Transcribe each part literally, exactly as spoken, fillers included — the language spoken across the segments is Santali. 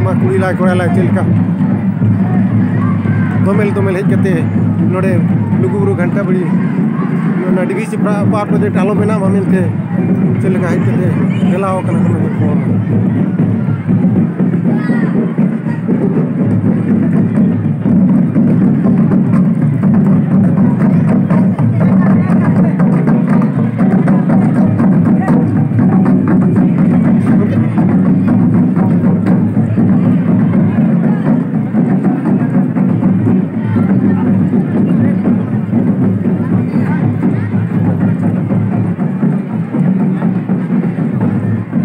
ᱢᱟ ᱠᱩᱲᱤ ᱞᱟᱭ ᱠᱚᱲᱟ ᱞᱟᱭ ᱪᱮᱫ ᱞᱮᱠᱟ ᱫᱚᱢᱮᱞ ᱫᱚᱢᱮᱞ ᱦᱮᱡ ᱠᱟᱛᱮ ᱱᱚᱰᱮ ᱞᱩᱜᱩᱵᱩᱨᱩ ᱜᱷᱟᱱᱴᱟ ᱵᱟᱲᱤ ᱚᱱᱟ ᱰᱤ ᱵᱷᱤ ᱥᱤ ᱯᱟᱨᱠ ᱯᱨᱚᱡᱮᱠᱴ ᱟᱞᱚ ᱵᱮᱱᱟᱜ ᱢᱟ ᱢᱮᱱᱛᱮ ᱪᱮᱫ ᱞᱮᱠᱟ ᱦᱮᱡ ᱠᱟᱛᱮ ᱴᱷᱮᱞᱟᱣ ᱟᱠᱟᱱᱟ ᱠᱚ ᱢᱮᱱᱛᱮ ᱠᱚ᱾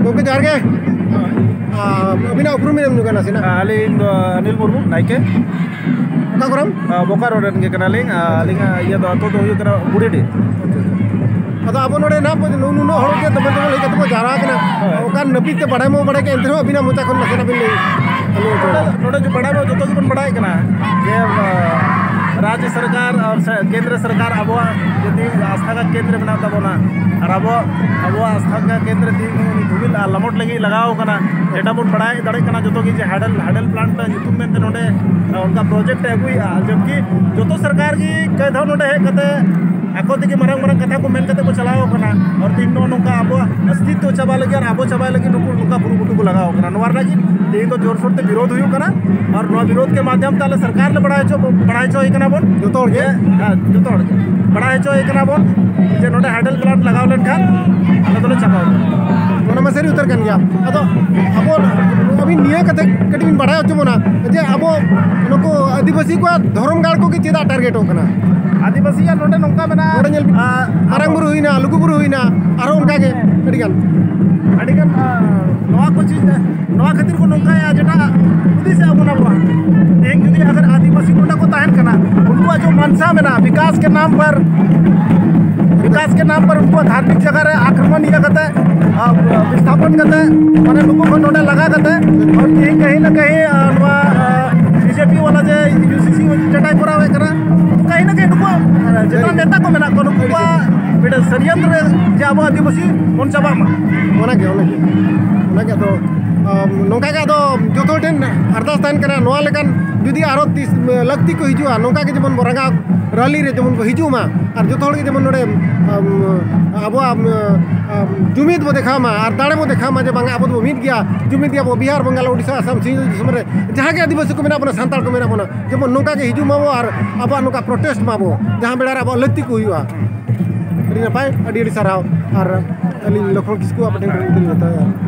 ᱜᱚᱢᱠᱮ ᱡᱚᱦᱟᱨ ᱜᱮ᱾ ᱟᱨ ᱟᱹᱵᱤᱱᱟᱜ ᱩᱯᱨᱩᱢ ᱵᱤᱱ ᱮᱢ ᱧᱚᱜᱟ ᱱᱟᱥᱮᱱᱟᱜ? ᱟᱹᱞᱤᱧ ᱫᱚ ᱚᱱᱤᱞ ᱢᱩᱨᱢᱩ, ᱱᱟᱭᱠᱮ᱾ ᱚᱠᱟ ᱠᱚᱨᱮᱱ? ᱟᱨ ᱵᱳᱠᱟᱨᱳ ᱨᱮᱱ ᱜᱮ ᱠᱟᱱᱟᱞᱤᱧ᱾ ᱟᱨ ᱟᱹᱞᱤᱧᱟᱜ ᱤᱭᱟᱹ ᱫᱚ ᱟᱹᱛᱩ ᱫᱚ ᱦᱩᱭᱩᱜ ᱠᱟᱱᱟ ᱵᱩᱲᱤᱰᱤ᱾ ᱟᱫᱚ ᱟᱵᱚ ᱱᱚᱰᱮ ᱱᱟᱜ ᱱᱩᱱ-, ᱱᱩᱱᱟᱹᱜ ᱦᱚᱲ ᱜᱮ ᱫᱚᱢᱮ ᱫᱚᱢᱮ ᱦᱮᱡ ᱠᱟᱛᱮ ᱠᱚ ᱡᱟᱣᱨᱟ ᱟᱠᱟᱱᱟ᱾ ᱦᱳᱭ᱾ ᱚᱠᱟ ᱱᱟᱹᱯᱤᱛ ᱛᱮ ᱵᱟᱲᱟᱭ ᱢᱟ ᱵᱟᱲᱟᱭ ᱜᱮ, ᱮᱱᱛᱮ ᱨᱮᱦᱚᱸ ᱟᱹᱵᱤᱱᱟᱜ ᱢᱚᱪᱟ ᱠᱷᱚᱱ ᱱᱟᱥᱮᱱᱟᱜ ᱵᱤᱱ ᱞᱟᱹᱭ ᱟᱸᱡᱚᱢ ᱦᱚᱪᱚ ᱱᱚᱰᱮ, ᱱᱚᱰᱮ ᱡᱮ ᱵᱟᱲᱟᱭ ᱢᱟ ᱡᱚᱛᱚ ᱜᱮᱵᱚᱱ ᱵᱟᱲᱟᱭ ᱠᱟᱱᱟ ᱡᱮ, ᱟ, ᱨᱟᱡᱽ ᱥᱚᱨᱠᱟᱨ ᱟᱨ ᱥᱮ ᱠᱮᱱᱫᱨᱚ ᱥᱚᱨᱠᱟᱨ ᱟᱵᱚᱣᱟᱜ ᱡᱩᱫᱤ ᱟᱥᱛᱷᱟ ᱠᱟ ᱠᱮᱱᱫᱨᱚ ᱢᱮᱱᱟᱜ ᱛᱟᱵᱚᱱᱟ ᱟᱨ ᱟᱵᱚᱣᱟᱜ, ᱟᱵᱚᱣᱟᱜ ᱟᱥᱛᱷᱟ ᱠᱟ ᱠᱮᱱᱫᱨᱚ ᱛᱮᱦᱮᱧ ᱩᱱᱤ ᱫᱷᱩᱢᱤᱞ ᱟᱨ ᱞᱟᱢᱚᱴ ᱞᱟᱹᱜᱤᱫ ᱞᱟᱜᱟᱣ ᱟᱠᱟᱱᱟ, ᱡᱮᱴᱟ ᱵᱚᱱ ᱵᱟᱲᱟᱭ ᱫᱟᱲᱮᱭᱟᱜ ᱠᱟᱱᱟ ᱡᱚᱛᱚ ᱜᱮ ᱡᱮ ᱦᱟᱭᱰᱮᱞ, ᱦᱟᱭᱰᱮᱞ ᱯᱞᱟᱱᱴ ᱧᱩᱛᱩᱢ ᱢᱮᱱᱛᱮ ᱱᱚᱰᱮ, ᱟ, ᱚᱱᱠᱟ ᱯᱨᱚᱡᱮᱠᱴ ᱮ ᱟᱹᱜᱩᱭᱮᱫᱼᱟ, ᱡᱚᱵᱠᱤ ᱡᱚᱛᱚ ᱥᱚᱨᱠᱟᱨ ᱜᱮ ᱠᱟᱹᱭ ᱫᱷᱟᱣ ᱱᱚᱰᱮ ᱦᱮᱡ ᱠᱟᱛᱮ ᱟᱠᱚ ᱛᱮᱜᱮ ᱢᱟᱨᱟᱝ ᱢᱟᱨᱟᱝ ᱠᱟᱛᱷᱟ ᱠᱚ ᱢᱮᱱ ᱠᱟᱛᱮ ᱠᱚ ᱪᱟᱞᱟᱣ ᱠᱟᱱᱟ᱾ ᱟᱨ ᱛᱮᱦᱮᱧ ᱱᱚᱜᱼᱚ ᱱᱚᱝᱠᱟ ᱟᱵᱚᱣᱟᱜ ᱚᱥᱛᱤᱛᱛᱚ ᱪᱟᱵᱟ ᱞᱟᱹᱜᱤᱫ ᱟᱨ ᱟᱵᱚ ᱪᱟᱵᱟᱭ ᱞᱟᱹᱜᱤᱫ ᱱᱩᱠᱩ ᱱᱚᱝᱠᱟ ᱠᱩᱨᱩᱢᱩᱴᱩ ᱠᱚ ᱞᱟᱜᱟᱣ ᱠᱟᱱᱟ᱾ ᱱᱚᱣᱟ ᱨᱮᱱᱟᱜ ᱜᱮ ᱛᱮᱦᱮᱧ ᱫᱚ ᱡᱳᱨᱥᱳᱨ ᱛᱮ ᱵᱤᱨᱳᱫ ᱦᱩᱭᱩᱜ ᱠᱟᱱᱟ᱾ ᱟᱨ ᱱᱚᱣᱟ ᱵᱤᱨᱳᱫ ᱠᱮ ᱢᱟᱫᱷᱭᱚᱢ ᱛᱮ ᱟᱞᱮ ᱥᱚᱨᱠᱟᱨ ᱞᱮ ᱵᱟᱲᱟᱭ ᱦᱚᱪᱚ, ᱵᱟᱲᱟᱭ ᱦᱚᱪᱚᱭᱮ ᱠᱟᱱᱟ ᱵᱚᱱ᱾ ᱡᱚᱛᱚ ᱦᱚᱲ ᱜᱮ? ᱦᱮᱸ, ᱡᱚᱛᱚ ᱦᱚᱲ ᱜᱮ ᱵᱟᱲᱟᱭ ᱦᱚᱪᱚᱭᱮ ᱠᱟᱱᱟ ᱵᱚᱱ ᱡᱮ ᱱᱚᱰᱮ ᱦᱟᱭᱰᱮᱞ ᱯᱞᱟᱱᱴ ᱞᱟᱜᱟᱣ ᱞᱮᱱᱠᱷᱟᱱ ᱟᱞᱮ ᱫᱚᱞᱮ ᱪᱟᱵᱟ ᱩᱛᱟᱹᱨᱟ᱾ ᱚᱱᱟ ᱢᱟ ᱥᱟᱹᱨᱤ ᱩᱛᱟᱹᱨ ᱠᱟᱱ ᱜᱮᱭᱟ᱾ ᱟᱫᱚ ᱟᱵᱚ ᱟᱹᱵᱤᱱ ᱱᱤᱭᱟᱹ ᱠᱟᱛᱷᱟ ᱠᱟᱹᱴᱤᱡ ᱵᱤᱱ ᱵᱟᱲᱟᱭ ᱦᱚᱪᱚ ᱵᱚᱱᱟ ᱡᱮ ᱟᱵᱚ ᱱᱩᱠᱩ ᱟᱹᱫᱤᱵᱟᱹᱥᱤ ᱠᱚᱣᱟᱜ ᱫᱷᱚᱨᱚᱢ ᱜᱟᱲ ᱠᱚᱜᱮ ᱪᱮᱫᱟᱜ ᱴᱟᱨᱜᱮᱴᱚᱜ ᱠᱟᱱᱟ? ᱟᱹᱫᱤᱵᱟᱹᱥᱤᱭᱟᱜ ᱱᱚᱰᱮ ᱱᱚᱝᱠᱟ ᱢᱮᱱᱟᱜᱼᱟ, ᱱᱚᱰᱮ ᱧᱮᱞ ᱵᱤᱱ, ᱟᱨ ᱢᱟᱨᱟᱝ ᱵᱩᱨᱩ ᱦᱩᱭᱱᱟ, ᱞᱩᱜᱩ ᱵᱩᱨᱩ ᱦᱩᱭᱱᱟ, ᱟᱨᱦᱚᱸ ᱚᱱᱠᱟ ᱜᱮ ᱟᱹᱰᱤ ᱜᱟᱱ᱾ ᱟᱹᱰᱤ ᱜᱟᱱ, ᱟᱨ ᱱᱚᱣᱟ ᱠᱚ ᱪᱮᱫ, ᱱᱚᱣᱟ ᱠᱷᱟᱹᱛᱤᱨ ᱠᱚ ᱱᱚᱝᱠᱟᱭᱟ, ᱡᱮᱴᱟ ᱦᱩᱫᱤᱥᱮᱜᱼᱟ ᱵᱚᱱ ᱟᱵᱚᱣᱟᱜ᱾ ᱛᱮᱦᱮᱧ ᱡᱩᱫᱤ ᱟᱜᱟᱨ ᱟᱹᱫᱤᱵᱟᱹᱥᱤ ᱱᱚᱰᱮ ᱠᱚ ᱛᱟᱦᱮᱱ ᱠᱟᱱᱟ, ᱩᱱᱠᱩᱣᱟᱜ ᱡᱮ ᱢᱟᱱᱥᱟ ᱢᱮᱱᱟᱜᱼᱟ, ᱵᱤᱠᱟᱥ ᱠᱮ ᱱᱟᱢ ᱯᱟᱨ, ᱵᱤᱠᱟᱥ ᱠᱮ ᱱᱟᱢ ᱯᱟᱨ ᱩᱱᱠᱩᱣᱟᱜ ᱫᱷᱟᱨᱢᱤᱠ ᱡᱟᱭᱜᱟ ᱨᱮ ᱟᱠᱨᱚᱢᱚᱱ ᱤᱭᱟᱹ ᱠᱟᱛᱮ, ᱟᱨ ᱵᱤᱥᱛᱷᱟᱯᱚᱱ ᱠᱟᱛᱮ, ᱢᱟᱱᱮ ᱱᱩᱠᱩ ᱠᱷᱚᱱ ᱱᱚᱰᱮ ᱞᱟᱜᱟ ᱠᱟᱛᱮ, ᱟᱨ ᱛᱮᱦᱮᱧ ᱠᱟᱹᱦᱤ ᱱᱟ ᱠᱟᱹᱦᱤ, ᱟᱨ ᱱᱚᱣᱟ, ᱟᱨ ᱵᱤᱡᱮᱯᱤ ᱣᱟᱞᱟ ᱡᱮ ᱤᱭᱩᱥᱤᱥᱤ ᱡᱮᱴᱟᱭ ᱠᱚᱨᱟᱣᱮᱫ ᱠᱟᱱᱟ, ᱠᱟᱹᱦᱤ ᱱᱟ ᱠᱟᱹᱦᱤ ᱱᱩᱠᱩ, ᱟᱨ ᱡᱮᱴᱟ ᱱᱮᱛᱟ ᱠᱚ ᱢᱮᱱᱟᱜ ᱠᱚᱣᱟ, ᱱᱩᱠᱩ ᱠᱚᱣᱟᱜ ᱢᱤᱫᱴᱮᱱ ᱥᱟᱹᱨᱤᱭᱟᱹᱛ ᱨᱮ ᱡᱮ ᱟᱵᱚ ᱟᱹᱫᱤᱵᱟᱹᱥᱤ ᱵᱚᱱ ᱪᱟᱵᱟᱜ ᱢᱟ᱾ ᱚᱱᱟᱜᱮ, ᱚᱱᱟᱜᱮ, ᱚᱱᱟᱜᱮ ᱟᱫᱚ ᱱᱚᱝᱠᱟ ᱜᱮ ᱟᱫᱚ ᱡᱚᱛᱚ ᱦᱚᱲ ᱴᱷᱮᱱ ᱟᱨᱫᱟᱥ ᱛᱟᱦᱮᱱ ᱠᱟᱱᱟ, ᱱᱚᱣᱟ ᱞᱮᱠᱟᱱ ᱡᱩᱫᱤ ᱟᱨᱚ ᱛᱤᱥ ᱞᱟᱹᱠᱛᱤ ᱠᱚ ᱦᱤᱡᱩᱜᱼᱟ, ᱱᱚᱝᱠᱟ ᱜᱮ ᱡᱮᱢᱚᱱ ᱵᱚ ᱨᱟᱸᱜᱟᱣ ᱨᱟᱞᱤ ᱨᱮ ᱡᱮᱢᱚᱱ ᱵᱚ ᱦᱤᱡᱩᱜ ᱢᱟ, ᱟᱨ ᱡᱚᱛᱚ ᱦᱚᱲ ᱜᱮ ᱡᱮᱢᱚᱱ ᱱᱚᱰᱮ ᱟᱵᱚᱣᱟᱜ ᱡᱩᱢᱤᱫ ᱵᱚ ᱫᱮᱠᱷᱟᱣ ᱢᱟ ᱟᱨ ᱫᱟᱲᱮ ᱵᱚ ᱫᱮᱠᱷᱟᱣ ᱢᱟ ᱡᱮ ᱵᱟᱝᱟ ᱟᱵᱚ ᱫᱚᱵᱚ ᱢᱤᱫ ᱜᱮᱭᱟ, ᱡᱩᱢᱤᱫ ᱜᱮᱭᱟ ᱵᱚ, ᱵᱤᱦᱟᱨ, ᱵᱟᱝᱜᱟᱞ, ᱳᱰᱤᱥᱟ, ᱟᱥᱟᱢ, ᱥᱤᱧᱚᱛ ᱫᱤᱥᱚᱢ ᱨᱮ ᱡᱟᱦᱟᱸ ᱜᱮ ᱟᱹᱫᱤᱵᱟᱹᱥᱤ ᱠᱚ ᱢᱮᱱᱟᱜ ᱵᱚᱱᱟ, ᱥᱟᱱᱛᱟᱲ ᱠᱚ ᱢᱮᱱᱟᱜ ᱵᱚᱱᱟ, ᱡᱮᱢᱚᱱ ᱱᱚᱝᱠᱟ ᱜᱮ ᱦᱤᱡᱩᱜ ᱢᱟᱵᱚ ᱟᱨ ᱟᱵᱚᱣᱟᱜ ᱱᱚᱝᱠᱟ ᱯᱨᱚᱴᱮᱥᱴ ᱢᱟᱵᱚ, ᱡᱟᱦᱟᱸ ᱵᱮᱲᱟ ᱨᱮ ᱟᱵᱚᱣᱟᱜ ᱞᱟᱹᱠᱛᱤ ᱠᱚ ᱦᱩᱭᱩᱜᱼᱟ᱾ ᱟᱹᱰᱤ ᱱᱟᱯᱟᱭ, ᱟᱹᱰᱤ ᱟᱹᱰᱤ ᱥᱟᱨᱦᱟᱣ᱾ ᱟᱨ ᱟᱹᱞᱤᱧ ᱞᱚᱠᱷᱢᱚᱬ ᱠᱤᱥᱠᱩ ᱟᱯᱮ ᱴᱷᱮᱱ ᱠᱷᱚᱱ ᱤᱫᱤ ᱞᱤᱧ ᱦᱟᱛᱟᱣᱟ᱾